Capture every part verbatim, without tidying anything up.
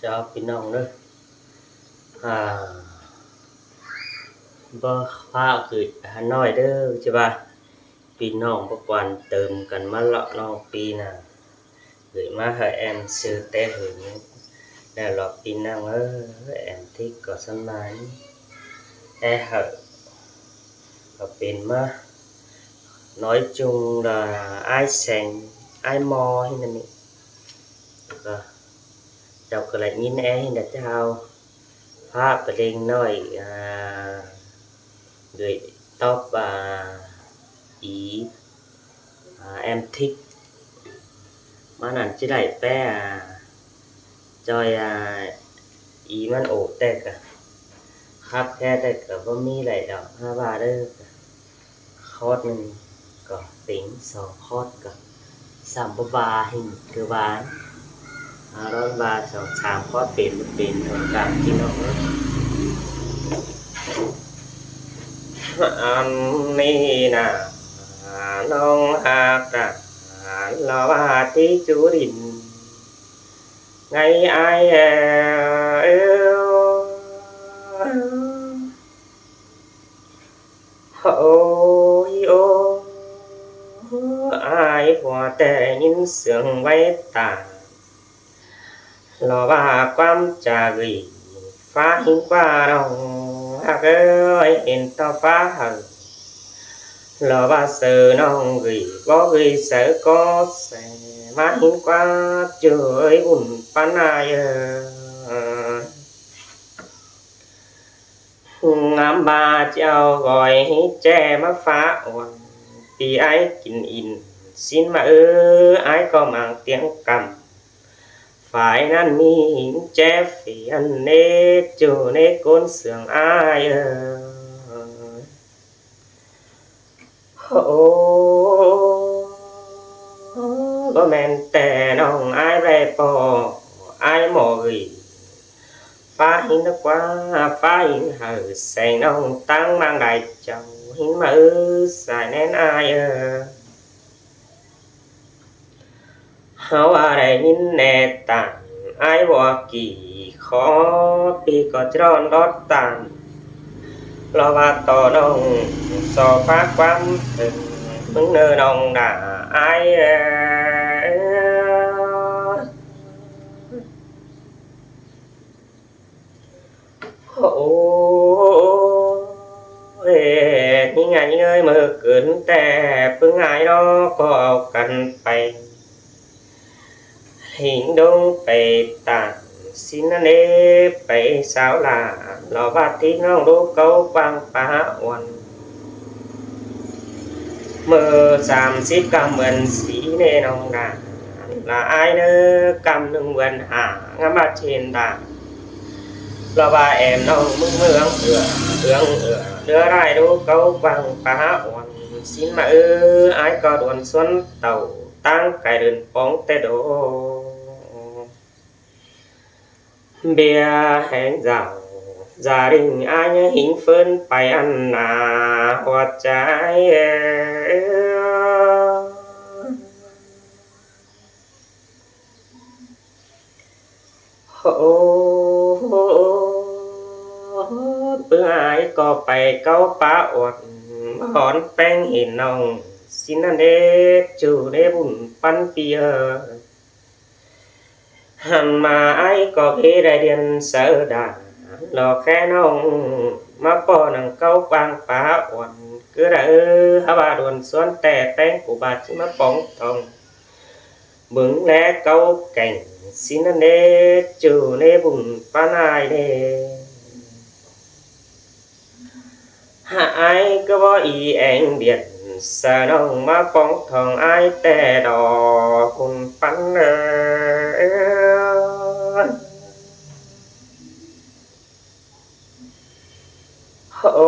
Chào ꞌpi ꞌnọng ꞌnớ. À, báu ꞌphạ gửi Hà Nội ꞌnớ, chứ ꞌva ꞌpi ꞌnọng báu quan tâm căn ꞌmá lỏ ꞌnọng ꞌpi ꞌnạ, gửi ꞌmá hảư em sư té hửn. Nên lỏ ꞌpi ꞌnọng ới, em thích có sân mai. Em hảư có pên ꞌmá nói chung là ái seng, ái ꞌmo ꞌhí ꞌnặn ꞌnị. Có, chảu ꞌcọ đảy ꞌnghín é ꞌhí ꞌnặn chảu. Hák pơ ꞌleng ꞌnọi, à, gửi top, à, ý, à, em thích. ꞌMá ꞌnặn ꞌchí đảy ꞌpé, à, ꞌchoi, à, ý ꞌmắn ổ ꞌtẹ ꞌcọ. Khắp khé ꞌtẹ ꞌcọ báu ꞌmí đảy đỏ, hák ꞌva ꞌlớ. Khót ꞌnưng ꞌcọ, pên song khót ꞌcọ. Săm báu ꞌva ꞌhịn ꞌcọ ꞌva. À, đón ꞌva song sam khót pên, pên thông cảm ꞌpi ꞌnọng ới. Ăn ꞌnị ꞌnạ, ꞌnọng hák ꞌnạ, lỏ ꞌva tí chú đin. Ngay ai, ơ, ơ. Ôi ôi, ai ꞌva té ꞌnghín sương ꞌvạy ta. Lỏ ꞌva ꞌquám cha gửi, ꞌphá ꞌhính ꞌquá ꞌnọng hák ới, hên ꞌto ꞌphá hảư. Lỏ ꞌva saư ꞌnọng gửi, báu gửi saư có se, ꞌmá ꞌhính ꞌquá ꞌchư ới bun ꞌpắn ai ới. Ngắm ꞌva chảu gói ꞌchí ꞌmá ꞌphá uôn, ꞌpi ai kin in, ꞌsịn ꞌmá ới, ai ꞌcọ mang tiếng căm. Phải ꞌnặn ꞌmí ꞌhịn ꞌchí phi ăn ꞌnê, ꞌchư ꞌnê ꞌcốn sương ai ới. Ơ, báu ꞌmen ꞌtẹ ꞌnọng ai ꞌvạy ꞌpo, ai ꞌmo gửi. ꞌPhá ꞌhính ꞌquá, ꞌphá ꞌhính hảư seng ꞌnọng ꞌtáng ꞌmáng đai chảu, ꞌhính ꞌmá ới sai ꞌnén ai ới. Hảư ꞌva đảy ꞌnghín ꞌnẹ tản, ai ꞌva kỉ khó ꞌpi ꞌcọ ꞌchí ꞌlón đót tản. Lỏ ꞌva ꞌto ꞌnọng so ꞌphá ꞌquám thửn, ꞌmứng ꞌnơ ꞌnọng đa ai ới. Ơ, ơ, ꞌnhính ꞌnhính ơi, ꞌmự cứn ꞌtẹ ꞌpứng ai ꞌnọ ꞌcọ au căn pay ꞌlính đông pay tản, ꞌsịn ꞌnặn ế pay sáo lả, lỏ ꞌva ꞌtí ꞌnọng đu cáu ꞌquáng pá uôn. ꞌMự sam síp căm ꞌmưn sí ꞌnê ꞌnọng đa, lỏ ai ꞌnớ căm ꞌnưng ꞌmưn hả ngắm ꞌva chên đa. Lỏ ꞌva em ꞌnọng ꞌmứng ꞌmướng ưa, ương ưa, ꞌnớ ꞌlại đu cáu ꞌquáng pá uôn, ꞌsịn ꞌmá ới, ai ꞌcọ đuôn ꞌsuôn tảu, ꞌtáng cai đưn póng ꞌtẹ đô. Bia hén dảo, gia đình ai ꞌnhính ꞌphớn pay ăn nả ꞌhọt chai. Ơ, ơ, báu ai ꞌcọ pay cáu pá uôn, hón ꞌpéng hên ꞌnọng, ꞌsịn ꞌnặn ế, ꞌchư ꞌnê bun ꞌpắn ꞌpi ới. Hăn ꞌmá ai ꞌcọ ꞌhế đảy điên saư đa, lỏ khék ꞌnọng ꞌmá ꞌpo nẳng cáu ꞌquáng pá uôn, ꞌcứ đa ư, hák ꞌva đuôn ꞌsuôn ꞌtẹ ꞌpéng cu ba ꞌchí ꞌmá póng thong. Bớng ꞌlé cáu kẻng, ꞌsịn ꞌnặn ế, ꞌchư ꞌnê bun ꞌpắn ai ꞌnê. Hả ai ꞌcọ báu í eng điện, saư ꞌnọng ꞌmá póng thong ai ꞌtẹ đỏ bun ꞌpắn ới. Ơ, ơ,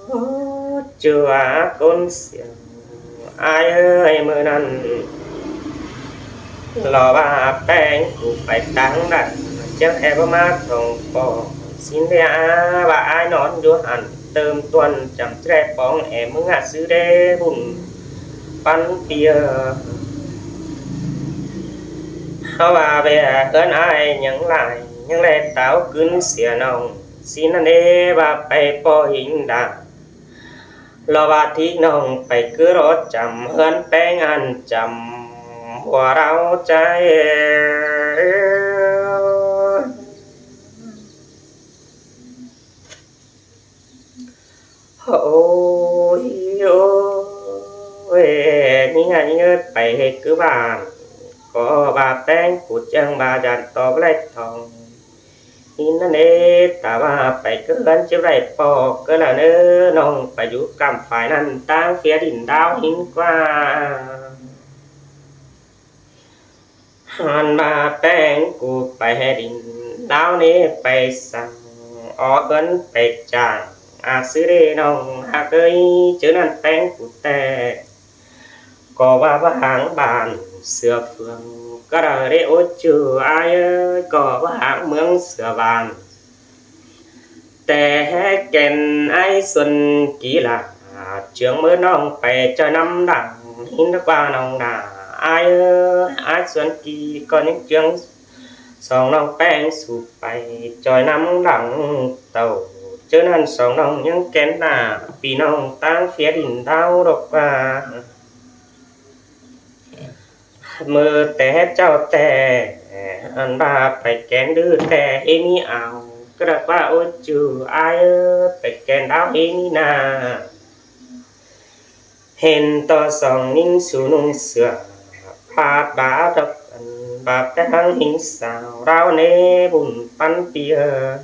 ꞌchư ꞌcốn siêng ai ới, ꞌmự ꞌnặn lỏ ꞌva ꞌpéng cu pay ꞌtáng đảy, chắng é báu ꞌmá thong pó, ꞌsịn ꞌlẹo ꞌva ai ꞌnón dú hẳn, tơm tuôn chăm ꞌchí póng é ꞌmứng ꞌsứ đé bun ꞌpắn ꞌpi ới. Hảư ꞌva ꞌviạk ꞌhướn ải ꞌnhắng lai, ꞌnhắng ꞌlẹ táo ꞌcứn sia ꞌnọng, ꞌsịn ꞌnặn ꞌnị ꞌva pay ꞌpọ ꞌhịnh đa. Lo ꞌva ꞌtí ꞌnọng pay ꞌcứ ꞌló chăm ꞌhướn ꞌpéng ăn chăm ꞌhua ꞌláo ꞌchái. Ôi, ôi, ꞌnhính ꞌnhá ꞌnhính ới, pay ꞌhế ꞌcứ ꞌva, ꞌcọ ꞌva ꞌpéng phủ ꞌchương ꞌva dản tó ꞌva ꞌlạy thỏng. ꞌNhính ꞌnặn ꞌnị, ta ꞌva pay ꞌcứ ꞌhướn ꞌchí ꞌvạy ꞌpọ ꞌcứ ꞌlẹo ꞌnớ, ꞌnọng pay dú ꞌcắm phải ꞌnặn ꞌtáng ꞌphía đin đáo ꞌhịnh ꞌquá. Hăn ꞌva ꞌpéng phủ pay ꞌhế đin đáo ꞌnị pay săng, ók ꞌhướn pay chang, a ꞌsứ ꞌlế ꞌnọng ꞌhặc ới, ꞌchớ ꞌnặn ꞌpéng phủ ꞌtẹ. ꞌCọ ꞌva ꞌva háng bản sửa phường, ꞌcọ đaư ꞌlế ối chứ ải ới, ꞌcọ ꞌva háng ꞌmướng sửa bản. ꞌTẹ ꞌhế kẻn ải Xuân Kỳ lạ, ꞌchương ꞌmưa ꞌnọng pay ꞌchoi ꞌnăm lăng, ꞌhịnh ꞌquá ꞌnọng đa ải ới, ải Xuân Kỳ ꞌcọ ꞌnhắng ꞌchương song ꞌnọng ꞌpéng sụp pay ꞌchoi ꞌnăm lăng tảu. ꞌChớ ꞌnặn song ꞌnọng ꞌnhắng kẻn đa ꞌpi ꞌnọng ꞌtáng ꞌphía đin đáo ꞌlẹo ꞌquá. ꞌMưa ꞌtẹ ꞌchạu ꞌtẹ, ăn ꞌva pay kẻn đứ ꞌtẹ ꞌhế ꞌmí au, ꞌcọ ꞌlẹo ꞌquá ối chứ ải ới, pay kẻn đáo ꞌhế ꞌmí na. Hên ꞌto song ꞌnhính su ꞌnung sửa, phat bá độc ăn ꞌva ꞌpéng ꞌhịnh sao, ꞌlẹo ꞌnị bun ꞌpắn ꞌpi ới.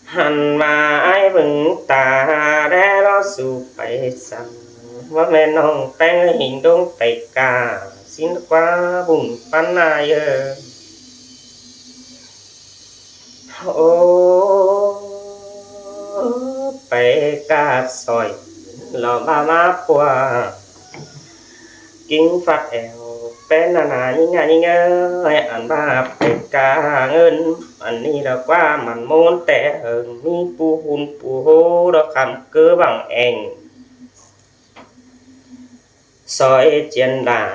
Hăn ꞌva ải bưng ta ꞌlé ꞌló su pay săng, ꞌva ꞌmen ꞌnọng ꞌpéng ꞌhịnh đông pay ca, ꞌsịn ꞌquá bun ꞌpắn ải ới. Ô, pay ca sỏi, lo ꞌva ꞌmá ꞌpua. Kính phát ẻo ꞌpéng ꞌnặn ꞌnhính ꞌnhá ꞌnhính ới, ăn ꞌva pay ca ꞌngớn, ăn ꞌnị ꞌlẹo ꞌquá mẳn ꞌmôn ꞌtẹ hơng, ꞌmí ꞌpú hún ꞌpú hô, ꞌlẹo khăm ꞌcứ bảng eng. Sỏi chiên đa,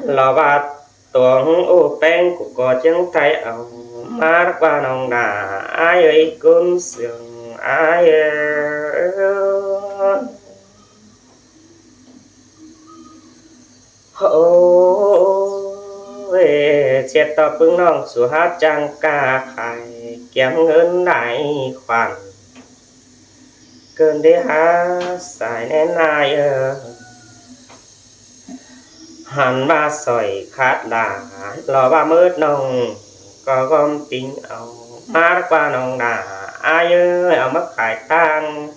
lo ꞌva tuông ô ꞌpéng phủ ꞌcọ ꞌchương thái au, ꞌmá ꞌlẹo ꞌquá ꞌnọng đa ải ới, ꞌcốn sương ải ới. Ôi, ꞌchí ꞌto ꞌpứng ꞌnọng su hák chang ca khai, kiêm ꞌngớn lai khoản, ꞌcốn đé hák sai ꞌnén ải ới. Hăn ꞌva sỏi khát đa, lo ꞌva mớt ꞌnọng ꞌcọ ꞌcóm ꞌtinh au, ꞌmá ꞌlẹo ꞌquá ꞌnọng đa ải ới, au ꞌmá khai ꞌtáng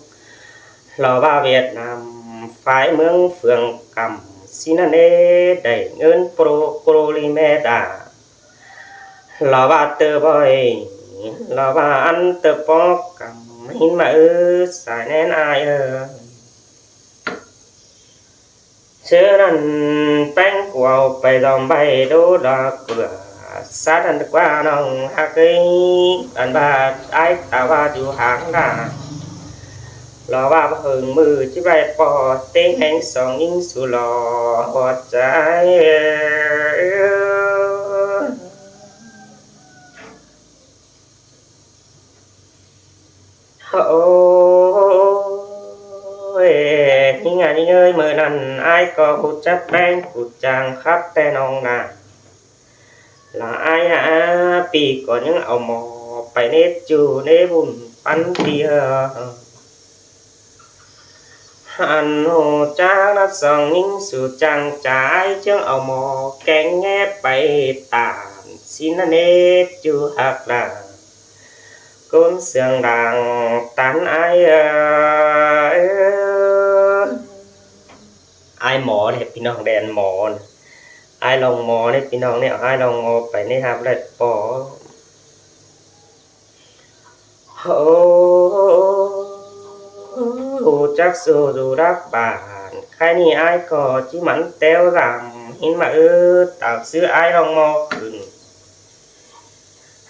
lo ꞌva Việt Nam, phái ꞌmướng phường Căm, ꞌsịn ꞌnặn ꞌnị, đảy ꞌngớn pro, pro li me đa. Lo ꞌva ꞌtứ bói, lo ꞌva ăn ꞌtứ pó Căm, ꞌhịnh ꞌmá ứ sai ꞌnén ải ới. ꞌChớ ꞌnặn ꞌpéng phủ au pay dom ꞌvạy đú đa ꞌpưa, sắt ăn ꞌquá ꞌnọng ꞌhặc ới, ăn ꞌva ải ta ꞌva dú háng đa. Lo ꞌva hơng ꞌmự ꞌchí ꞌvạy ꞌpọ, ꞌtếng ꞌhéng song ꞌnhính su lo ꞌhọt ꞌchái. Ôi, ꞌnhính ꞌnhá ꞌnhính ới, ꞌmự ꞌnặn ải ꞌcọ ꞌhụ chắc ꞌpéng phủ chang khắp ꞌtẹ ꞌnọng đa. Lo ải ꞌa, ꞌpi ꞌcọ ꞌnhắng au mo pay ꞌnê ꞌchu ꞌnê bun ꞌpắn ꞌpi ới. Ăn ꞌhụ chắc ꞌnặn song ꞌnhính su chang ꞌchái ꞌchương au mo kéng ꞌngé pay tản ꞌsịn ꞌnặn ꞌnê ꞌchu ꞌhặc đa. ꞌCốn sương đang tản ải ới. Ải mo ꞌnị ꞌpi ꞌnọng, đen mo ꞌnị. Ải lòng mo ꞌnị ꞌpi ꞌnọng ꞌnị, ải lòng mo pay ꞌnị hák đảy ꞌpọ. Ôi, ꞌhụ chắc su dú đắc bản, khay ꞌnị ải ꞌcọ ꞌchí mẳn téo dăm, ꞌhịnh ꞌmá ứ, tảu ꞌsứ ải lòng mo khửn.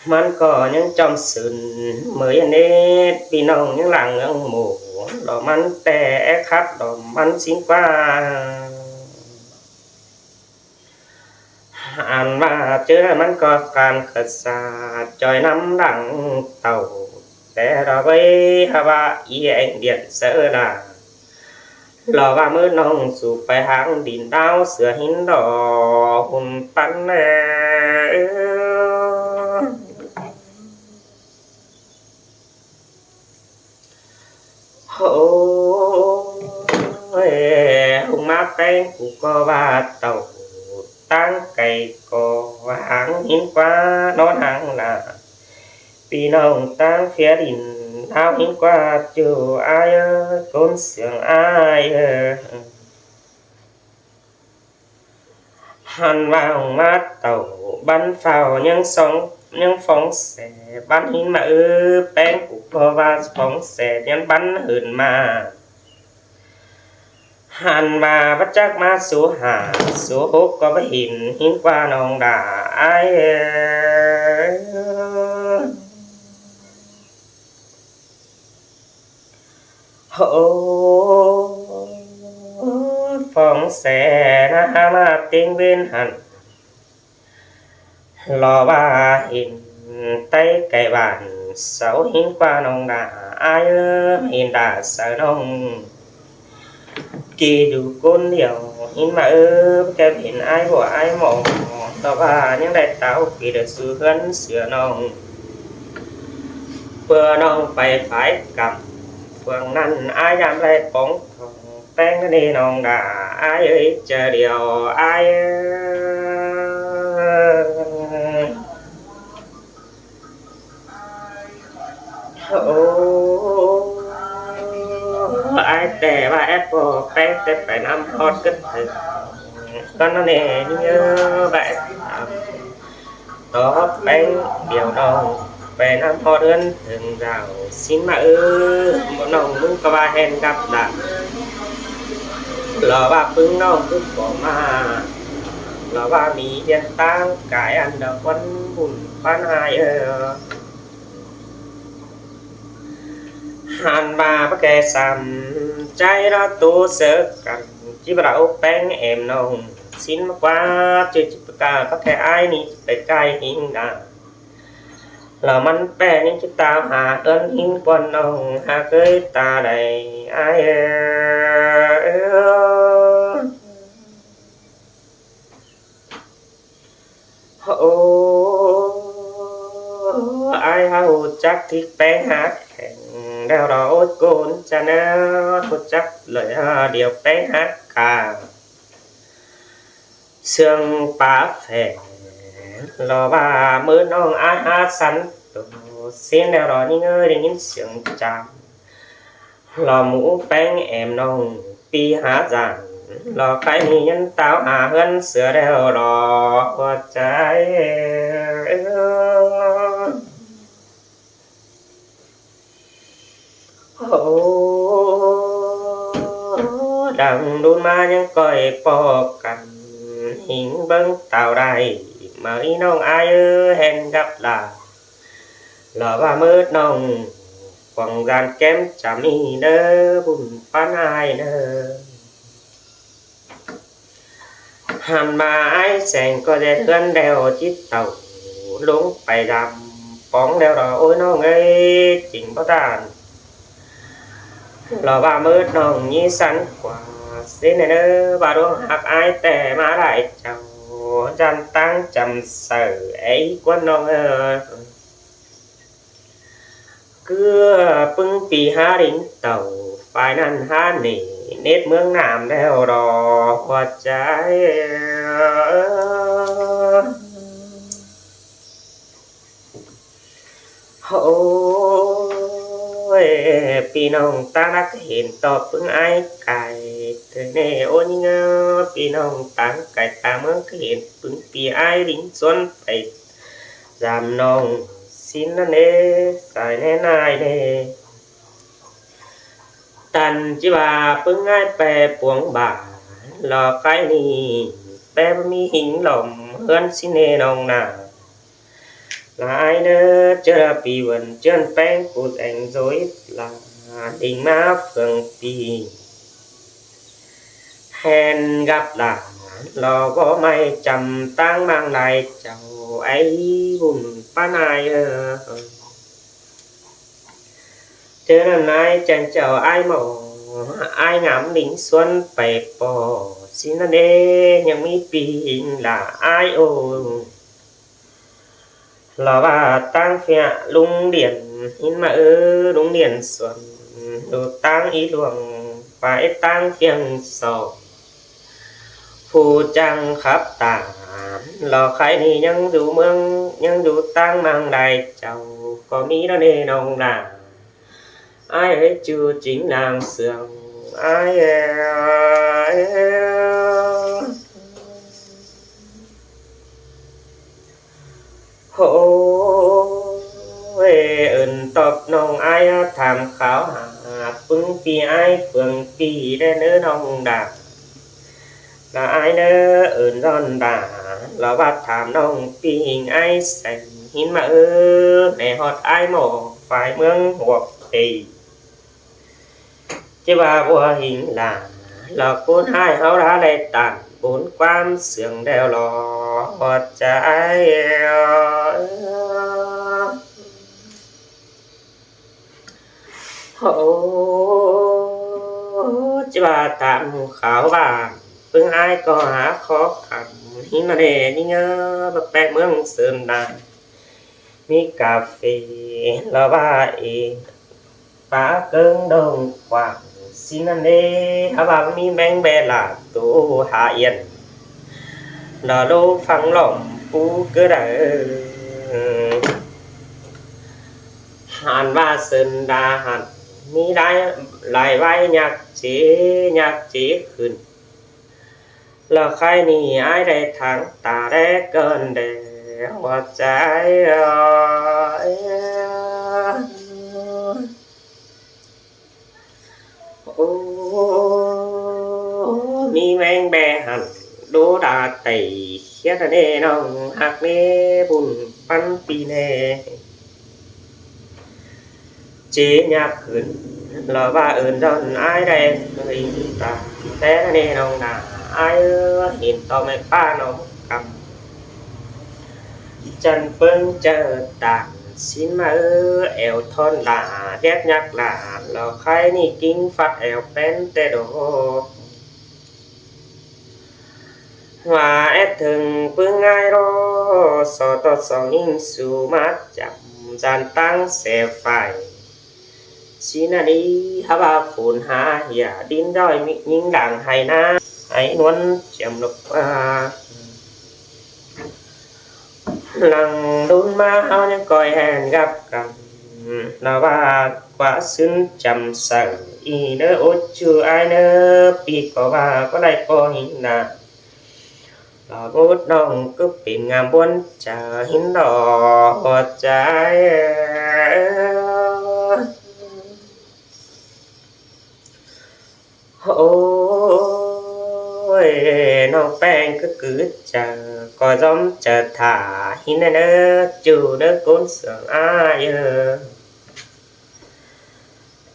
ꞌMắn ꞌcọ ꞌnhắng ꞌchom sưn, ꞌmự ꞌnị ꞌpi ꞌnọng ꞌnhắng lăng ưng mổ, lo ꞌmắn ꞌtẹ é khắp lo ꞌmắn ꞌsịn ꞌquá. Ăn ꞌva ꞌchớ ꞌnặn ꞌmắn ꞌcọ ꞌcan khả xa ꞌchoi ꞌnắm lăng tảu, té ꞌlọ ꞌvạy hả ꞌva í eng điện sáư lả. ꞌLọ ꞌva ꞌmứa ꞌnọng su pay háng đin đao sửa hín đỏ hùn păn ơ. Ôi, ꞌhung ꞌmá ꞌpéng cu ꞌcọ ꞌva tảu, ꞌtáng cai ꞌcọ háng hín ꞌquá ꞌnón háng lả. ꞌPi ꞌnọng ꞌtáng phiá đin ꞌnáo hín ꞌquá ꞌchu ải ơi, ꞌcốn sương ải ơ. Hăn ꞌva ꞌhung ꞌmá tảu bắn pháo ꞌnhắng sóng, ꞌnhắng phóng xe bắn hín ꞌmạ ư, ꞌpéng cu ꞌcọ ꞌva phóng xe ꞌnhắng bắn hưn ꞌmạ. Hăn ꞌva báu chắc ꞌmá số hả, số hốc ꞌcọ báu hên hín ꞌquá ꞌnọng đả ải ơ. Hô, phóng xe ꞌnạ ꞌmá ꞌtếng ꞌvến hẳn. ꞌLọ ꞌva hên ꞌtếng cai bản sáu hên ꞌquá ꞌnọng đả ải ơ, hên đả sáư ꞌnọng. Kì ꞌdu ꞌcốn điêu hên ꞌmạ ư, ꞌcọ hên ải bua ải ꞌmọ. ꞌLọ ꞌva ꞌnhắng đảy táo kì đảy su ꞌhướn sửa ꞌnọng. ꞌPưa ꞌnọng pay phái căm, phường ꞌnặn ải dám đảy póng thong, ꞌpéng ꞌnặn ꞌnị ꞌnọng đả ải ơi, ꞌchớ điêu ải ơ. Ôi, ải té ꞌva ép ꞌpó ꞌpéng té pay ꞌnắm ꞌhọt cứt thửng. Con nó nè ꞌnhớ ꞌva ép tó ꞌpéng điêu ꞌnọng pay ꞌnắm ꞌhọt ꞌhướn thửng dảo. ꞌSịn ꞌmạ ư, ꞌmưa ꞌnọng ꞌmứng ꞌcọ ꞌva hên gắp lả. ꞌLọ ꞌva ꞌpứng ꞌnọng cứt ꞌcọ ꞌmá. ꞌLọ ꞌva ꞌmí ꞌdiến ꞌtáng cai ăn đa ꞌquán bun ꞌpán ải ơ. Hăn ꞌva báu kẻ sắm ꞌchái ꞌlọ tu sớ căn, ꞌchí ꞌva đảy ꞌpéng êm ꞌnọng. ꞌSịn ꞌmá ꞌquá ꞌchư ꞌchí ꞌva ꞌcọ báu kẻ ải ꞌnị ꞌchí pay cai hên đả. ꞌLọ ꞌmắn ꞌpẹ ꞌnị ꞌchí táo hả ꞌhướn hên ꞌquán ꞌnọng hả ꞌcới ta đảy ải ơ. Ôi, ải ꞌháu chắc thík ꞌpéng hák khẻng, đeo đó ôi ꞌcốn chăn ơ, ꞌháu chắc lởi hả điêu ꞌpéng hák khả. Sương pá phẻng, ꞌlọ ꞌva ꞌmứa ꞌnọng ải hả sắn tô, ꞌsịn đeo đó ꞌnhính ơi, đảy ꞌnhính sương chăm. ꞌLọ ꞌmú ꞌpéng êm ꞌnọng ꞌpi hả dản, ꞌlọ khay ꞌnị ꞌnhắng táo hả ꞌhướn sửa đeo đó hua chai. Ôi, đăng đun ꞌmá ꞌnhắng ꞌcoi ꞌpọ căn, hên bớng táo đảy, ꞌmá ꞌnọng ải ơ, hên gắp lả. ꞌLọ ꞌva ꞌmứa ꞌnọng quảng gian kém chăm ꞌnị ꞌnớ, bun ꞌpán ải ꞌnớ. Hăn ꞌva ải seng ꞌcọ ꞌdệt ꞌhướn đeo ꞌchí tảu ꞌlống pay dăm póng đeo đó ôi ꞌnọng ơi, ching báu tản. ꞌLọ ꞌva ꞌmứa ꞌnọng ꞌnhí sắn ꞌquá ꞌsịn ꞌnớ, ꞌva ꞌluống ꞌhặc ải té ꞌmá đảy chảu, dăn ꞌtáng chăm saư é ꞌquán ꞌnọng ơ. ꞌCứ ꞌpứng ꞌpi hả đin tảu, phái ꞌnặn hả nể, nết ꞌmướng Nam đeo đó hua chai. Ôi, ꞌpi ꞌnọng ta ꞌnắc hên tó ꞌpứng ải cai, ꞌtứ nể ôi ꞌnhính ơ, ꞌpi ꞌnọng ꞌtáng cai ta ꞌmướng ꞌcọ hên ꞌpứng ꞌpi ải đin suôn pay dăm ꞌnọng. ꞌSịn ꞌnặn ꞌnê, sai ꞌnê nai ꞌnê. Tăn ꞌchí ꞌva ꞌpứng ải pé puông bản, ꞌlọ khay ꞌnị pé ꞌmí hính lom ꞌhướn ꞌsịn ꞌnê ꞌnọng nả. Lai ꞌnớ ꞌchớ ꞌpi vườn ꞌchướn ꞌpéng ꞌcụt eng dối lả, đin ꞌmá phường ꞌpi hên gắp lả. lo bók ꞌmạy chăm ꞌtáng ꞌmáng lai chảu, ai bun ꞌpắn ai ơ. ꞌChớ ꞌnặn ai chắng chảu ai ꞌmo, ai ngắm đin suôn pay ꞌpo, ꞌsịn ꞌnặn ꞌnê, ꞌnhắng ꞌmí ꞌpi ꞌhịnh lả ai ơ. Lo ꞌva ꞌtáng ꞌphiếng ꞌlung điện ꞌhịn ꞌmá ơ, ꞌlung điện suôn, đu ꞌtáng í luông, pay ꞌtáng ꞌphiếng so. Phủ chắng khắp tả, lo khay ꞌnị ꞌnhắng dú ꞌmướng, ꞌnhắng dú ꞌtáng ꞌmáng lai chảu, ꞌcọ ꞌmí ꞌnặn ꞌnê ꞌnọng lả. Ai ơi, ꞌchu chính làng sương, ai ơi. Hô ơi, ơn ꞌtọp ꞌnọng ai tham khảo hả, ꞌpứng ꞌpi ai phường ꞌpi đé ꞌnớ ꞌnọng đả. Lo ai ꞌnớ ơn ꞌdọn đả, lo ꞌva tham ꞌnọng ꞌpi ꞌhịnh ai seng ꞌhịn ꞌmá ơ, ꞌnẹ ꞌhọt ai ꞌmo phải ꞌmướng huộc pi. ꞌChớ ꞌva bua ꞌhịnh lả, lo ꞌcốn ꞌhại ꞌháu đá đảy tản bốn ꞌquám sương đeo lo ꞌhọt chaư ai. Hô, ꞌchí ꞌva tham khảo ꞌva ꞌpứng ai ꞌcọ hả khó khăn ꞌhịn ꞌnặn ꞌnê, ꞌnị ꞌnhá báu pé ꞌmướng Sơn La ꞌmí cà phê lo ꞌva ê pá ꞌcớng đồng quảng ꞌsịn ꞌnặn ꞌnê, hả ꞌva ꞌmí ꞌmeng ꞌbe lả tu hả yên lo ꞌlố phăng lỏm pú ꞌcứ đảy. Hẳn ꞌva Sơn La hẳn ꞌmí lai lai ꞌvái nhạc chế, nhạc chế khửn. Lo khay ꞌnị ai đảy tháng ta đé cơn đé ꞌhọt chaư ai. Ô, ꞌmí ꞌmeng ꞌbe hẳn đố đa tảy khiết ꞌnê ꞌnọng ꞌhặc ꞌnê bun ꞌpắn ꞌpi ꞌnê. Chế nhạc khửn lo ꞌva ơn ꞌdọn ai đảy ꞌhới ta té ꞌnê ꞌnọng đả ai ơ, hên ꞌto ꞌme ꞌpá ꞌnọng căm. Chăn ꞌpứng chaư tản ꞌsịn ꞌmá ơ, ẻo thon lả, đét nhắc lả, lo khay ꞌnị ꞌkính phát ẻo pén té đô. Hua ét thưng ꞌpứng ai ꞌló, so tót so ꞌnhính su mát chăm, dán ꞌtáng xe phải. ꞌSịn ꞌnặn ꞌnị, hả ꞌva phôn hả hiả đin ꞌdọi ꞌnhính lăng hay ꞌná, hay ꞌnuôn chiêm lục ꞌva. Lăng đun ꞌmá ꞌháu ꞌnhắng ꞌcoi hên gắp căn, lo ꞌva ꞌquá ꞌsứn chăm saư ꞌnị ꞌnớ út ꞌchu ai ꞌnớ, ꞌpi ꞌcọ ꞌva ꞌcọ đảy ꞌpo ꞌhịnh nả. Lo bút ꞌnọng ꞌcứ pên ngắm ꞌbuôn chaư ꞌhịn lo ꞌhọt chaư ai. Ôi, ꞌnọng ꞌpéng ꞌcứ cứ chaư, ꞌcọ ꞌdóm chaư thả ꞌhịn ꞌnớ, ꞌchu ꞌnớ ꞌcốn sương ai ơ.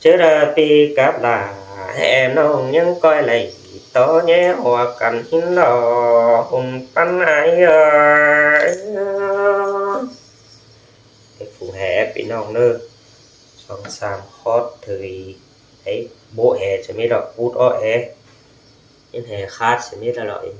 ꞌChớ đa ꞌpi cắp lả, ꞌhẹ ꞌnọng ꞌnhắng ꞌcoi đảy tó ꞌnhé hua căn ꞌhịn lo hum ꞌpắn ai ơ. Ê, phủ ꞌhẹ ꞌpi ꞌnọng ꞌnớ. Song sam khót thời. Ê, bố ê, chả mết lọ, út ó ê. ꞌIn ê khát chả mết lọ, ꞌin